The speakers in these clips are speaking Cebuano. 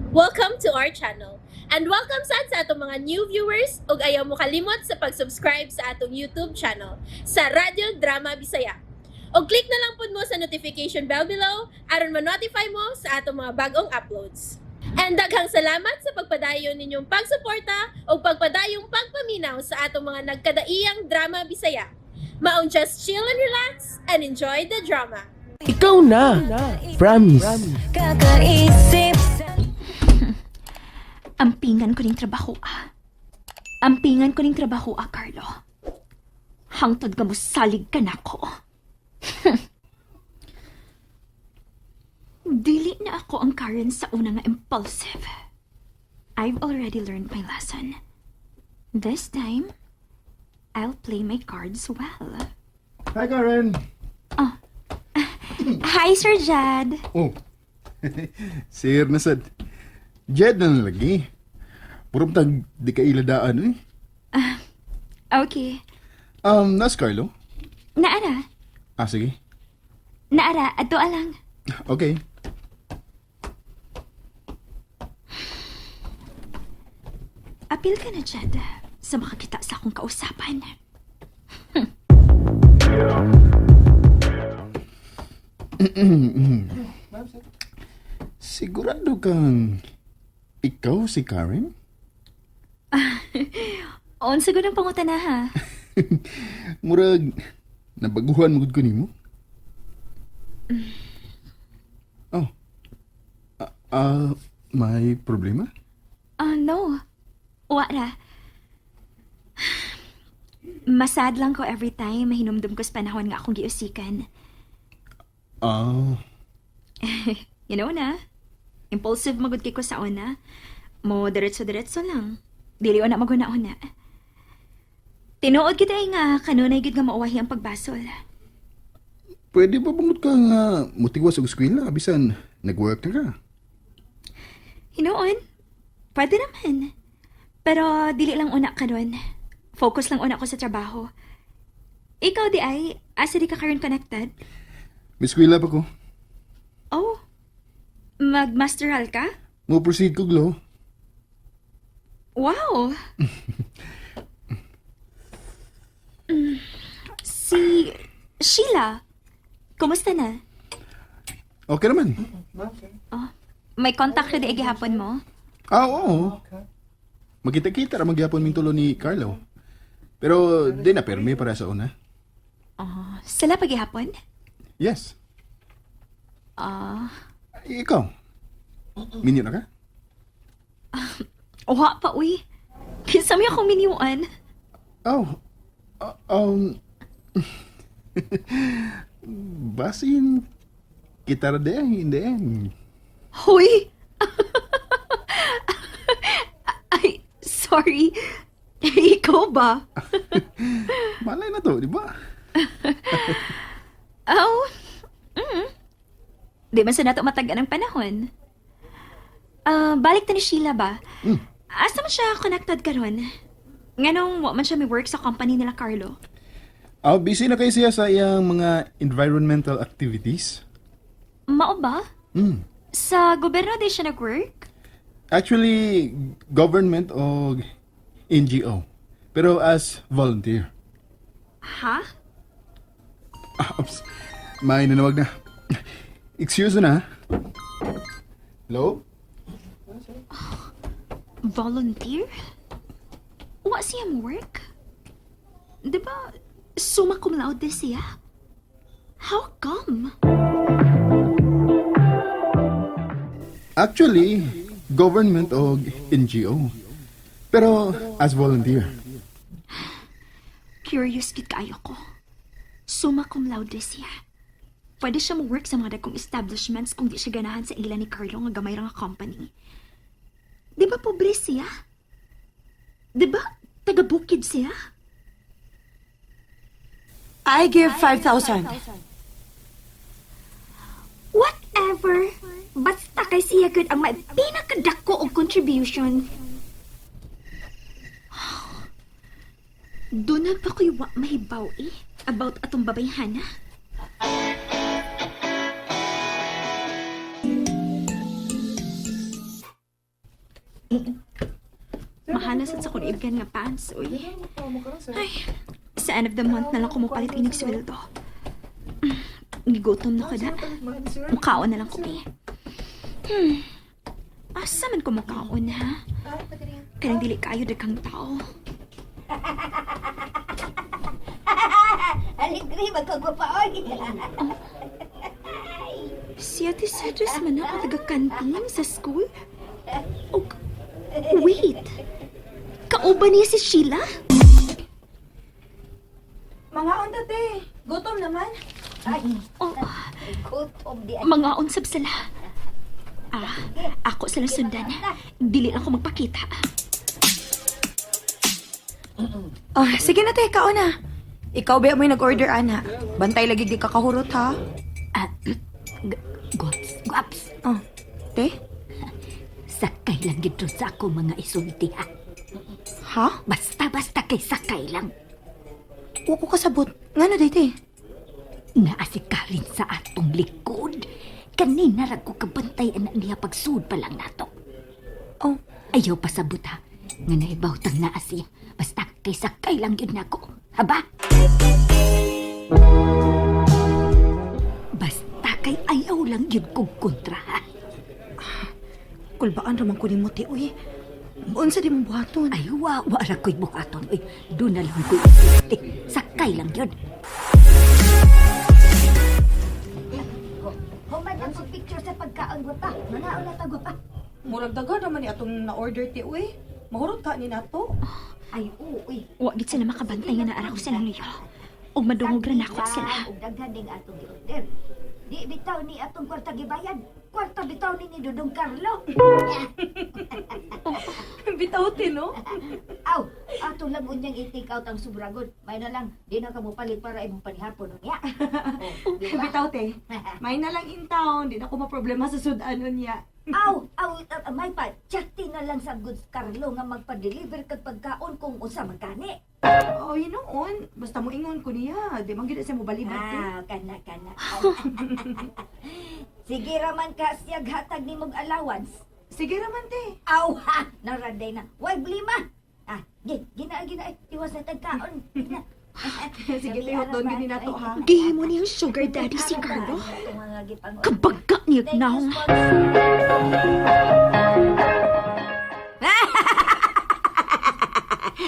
Welcome to our channel. And welcome sad sa atong mga new viewers ug ayaw mo kalimot sa pag-subscribe sa atong YouTube channel sa Radyo Drama Bisaya. Og click na lang pud mo sa notification bell below aron ma-notify mo sa atong mga bagong uploads. And daghang salamat sa pagpadayon ninyong pagsuporta ug pagpadayong pagpaminaw sa atong mga nagkadaiyang drama Bisaya. Maong just chill and relax and enjoy the drama. Ikaw na. Promise. Kakaisip sa Ampingan ko ning trabaho ah. Ampingan ko ning trabaho ah, Carlo. Hangtod ka mo salig ka nako. Dili na ako ang Karen sa una nga impulsive. I've already learned my lesson. This time, I'll play my cards well. Hi, Karen. Hi, Sir Jad. Oh. Sir na sad. Jed na lang lagi. Puro tag di ka iladaan eh. Okay. Nas Carlo? Naara. Ah, sige. Naara, adto alang. Okay. Apil ka na, Jad, sa makakita sa akong kausapan. Sigurado kang ikaw si Karen? Unsa gud ang pangutana ha? Murag nabaguhan mo gud ko nimo. Oh. Ah, ah, may problema? Ah, no. Wa ra. Masad lang ko every time mahinumdum ko sa panahon nga akong giusikan. Ah, You know na. Impulsive magud kay ko sa una. Mo diretso-diretso lang. Dili na maguna-una. Tinuod kita ay nga kanunay gid nga mauwahi ang pagbasol. Pwede ba bangod ka nga mutigwas og eskwela bisan nag-work na ka? Hinuon, pwede naman. Pero dili lang una karon. Focus lang una ko sa trabaho. Ikaw di ay, asa di ka karon connected? May eskwela pa ko. Oh, mag-masteral ka? Mo proceed ko glo. Wow! Si Sheila, kumusta na? Okay naman. May contact na di ay gihapon mo? Ah, oo. Magkita-kita ra magyapon ming tulo ni Carlo. Pero di na permi para sa una. Oh, sila pa gihapon? Yes. Ah, Ikaw. Minyo na ka? uha pa uy. Kinsa may akong miniuan? Oh. Basin kita ra di ay, hindi. Hoy! Ay, sorry. Ikaw ba? Malay na to, di ba? Oh, Di man sa nato matagan ang panahon. Ah, balik ta ni Sheila ba? Asa man siya connected karon? Nganong wa man siya may work sa company nila Carlo? Ah, busy na kayo siya sa iyang mga environmental activities. Mao ba? Sa gobyerno di siya nag-work? Actually, government o NGO. Pero as volunteer. Ha? Ah, oops. May nanawag na. Excuse na. Hello? Volunteer? Wa siya mo work? Di ba, summa cum laude siya? How come? Actually, government o NGO. Pero as volunteer. Curious gid kaayo ko. Summa cum laude siya. Pwede siya mo-work sa mga dagkong establishments kung di siya ganahan sa ila ni Carlo nga gamay ra nga company. Di ba pobre siya? Di ba taga-bukid siya? I give 5,000. Whatever. Basta kay siya gud ang may pinakadako og contribution. Doon na pa ko'y wa mahibaw eh about atong babayhana. Mahala sad sa akong ibgan nga pants, uy. Ay, sa end of the month na lang ko mopalit inig sweldo. Gigutom na ko da. Mukaon na lang ko, be. Asa man ko mukaon, ha? Kanang dili kayo daghang tao. Aligri, magkagwapa, oy. Si Ate Cedrus man ako taga-kantin sa school. Oh, wait. Kauban niya si Sheila? Mga unta, te. Gutom naman. Ay, Oh, gutom di. mga unsab sila. Ah, ako sila sundan. Dili lang ako magpakita. Ah, sige na, te. Kaon na. Ikaw ba mo yung nag-order, ana? Bantay lagi di ka kahurot, ha? Ah, guaps, guaps. Oh, te? Sakay lang gid sa ako mga isulti, ha. Ha? Basta, basta kay sakay lang. Wa ko kasabot. Nga na, day, te? Naa si Karin sa atong likod. Kanina ra ko kabantay anak niya pagsud pa lang nato. Oh, Ayaw pasabot ha. Nga naibaw tang naa siya. Basta kay sakay lang yun nako. Haba? Basta kay ayaw lang yun kong kontra ha. Kulbaan raman ko ni mo, te, uy. Unsa di mong buhaton? Ay, wa, wa ra ko'y buhaton. Uy, doon na lang ko'y isulti. Sakay lang yun. Human ang picture sa pagkaon, gwapa. Manaon na ta, gwapa. Murag daga naman ni atong na-order, te, uy. Mahurot ka ni nato. Ay, uy. Wa gid sila makabantay nga naara ko sila niyo. Og madungog ra nako sila. Ug daghan ning atong gi-order. Di bitaw ni atong kwarta gibayad. Kwarta bitaw ni ni Dudong Carlo. Bitaw, te, no? Aw, ato lang unyang i-take out ang sobragon. May na lang, di na ka mo palit para imong panihapon unya. Oh, di ba? Bitaw, te. May na lang in town. Di na ko maproblema sa sudanon niya. Aw, aw, may pa, chati na lang sa goods Carlo nga magpa-deliver kag pagkaon kung unsa man gani. Oh, hinoon. Basta mo ingon ko niya. Di man gid siya mo balibad, te. Ah, kana kana. Sige raman ka siya hatag nimog allowance. Sige raman, te. Aw, ha, naraday na. Way blima. Ah, gi, gina gina tiwas na tagkaon. Gina. Sige, te, hotdog gini nato, ha? Gihimo niyang sugar daddy si Carlo. Kabaga niya naong.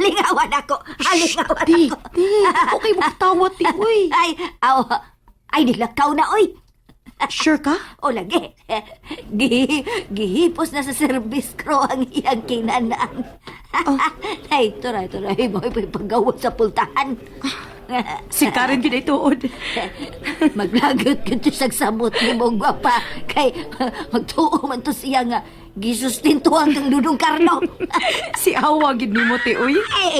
Lingawan ako. Lingawan Te, ako. te. Okay mo katawa, te, uy. Ay, aw. Ay, nilakaw na, oy. Sure ka? O lagi. Gi, gihipos na sa service crew ang iyang kinanang. Oh. Ay, turay, turay. Mo ipagawa sa pultahan. Si Karen gid ay tuod. Maglagot ka to sa samot ni mong gwapa. Kay magtuo man to siya nga gisustintuhan kang Dudong Carlo. Si Awa gid nimo, te, uy. Ay,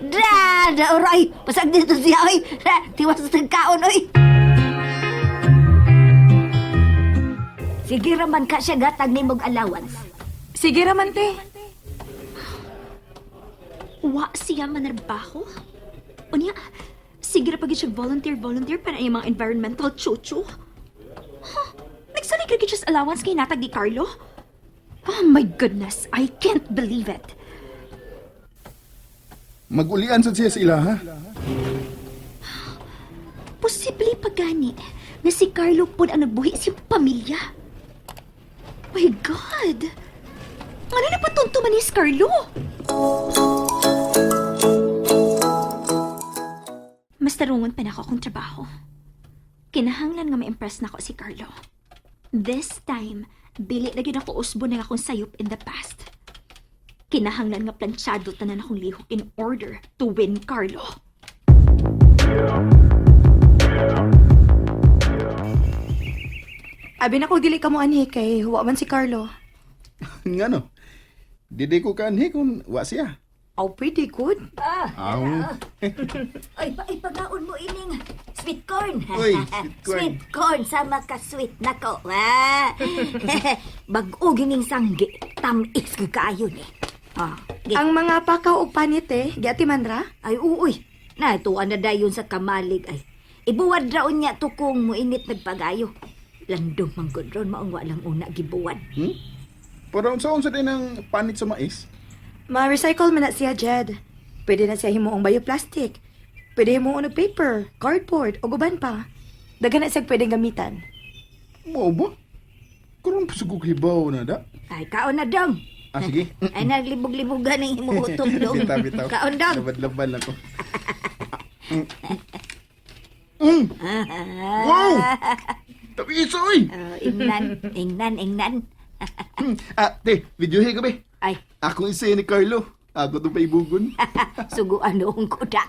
da, da, oray. Pasag dito siya, oy. Da, tiwas sa kaon, oy. Sige raman ka siya gatag ni mong allowance. Sige raman, te. Wa siya manarbaho? Unya, sige ra pagid siya volunteer volunteer para ang mga environmental chuchu. Huh? Nagsalig ra gid siya sa allowance kay natag ni Carlo? Oh my goodness, I can't believe it. Magulian sad siya sa ila, ha? Posible pa gani na si Carlo pod ang nagbuhi sa iyang pamilya. My God! Ano na patunto man ni si Carlo? Mas tarungon pa na ako akong trabaho. Kinahanglan nga ma-impress na ako si Carlo. This time, dili na gyud ako usbo na akong sayop in the past. Kinahanglan nga planchado tanan akong lihok in order to win Carlo. Abi na ko dili ka mo anhi kay huwa man si Carlo. Nga no? Dili ko kaanhi kung wa siya. Aw, pretty good. Ah, Aw. Ay, pa, ay, pagaon mo ining sweet corn. Uy, sweet corn. Sweet corn, sama ka sweet nako. Ah. Bag-o gining sanggi, tamis ko kaayo ni. Ah, gi. Ang mga pakaw og panit, te, giati man ra. Ay, uy. Natuan na dayon sa kamalig ay. Ibuwad raon niya to kung muinit nagpagayo. Landong manggod ron maong walang una gibuwad. Pero unsa-unsa din ang panit sa mais? Ma-recycle man na siya, Jed. Pwede na siya himuong bioplastic. Pwede himuong og paper, cardboard, o uban pa. Daghan na siya pwedeng gamitan. Mao ba? Karon pa sa kog hibaw na da. Ay, kaon na dong. Ah, sige. Ay, naglibog-libogan ang imong utong dong. Bitaw, bitaw. Kaon dong. Labad-labad lang ko. Wow! Tabi isa, oy! Oh, ingnan, ingnan, ingnan. Ah, te, videohe ka be. Ay, Akong isa ni Carlo. Ako itong paibugon. suguan noong kuda.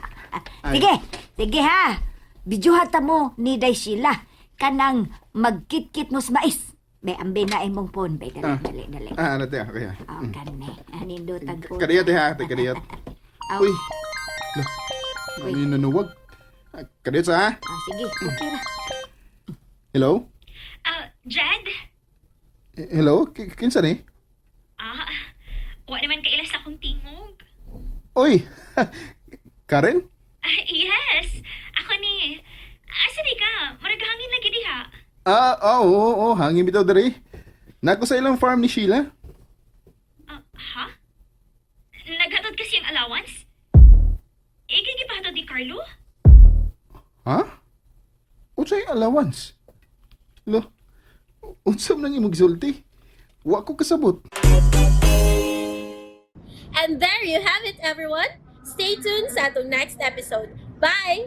Ay. Sige, sige ha. Bidyuhan ta mo ni Day Sheila. Kanang magkitkit mo sa mais. May ambi na imong phone. Bay, dali, dali, dali. Ah, ano te, okay ha. Oh, kani. Anindot ang phone. Kadiyot te ha, te, kadiyot. Aw. Uy. Lah, ano yung nanuwag? Ah, kadiyot sa ha? Ah, sige, okay ra. Hello? Ah, Jed? Eh, hello? Kinsa ni? Ah, wa naman kaila sa akong tingog. Uy! Karen? Ah, yes, ako ni. Asa di ka? Murag hangin lagi diha. Ah, oo, oo, oo, hangin bitaw diri. Nako sa ilang farm ni Sheila. Ah, ha? Naghatod kasi ang allowance? Ikay gipahatod ni Carlo? Ha? Unsay allowance? Lo, unsa man ang imong gisulti? Wa ko kasabot. And there you have it, everyone. Stay tuned sa atong next episode. Bye!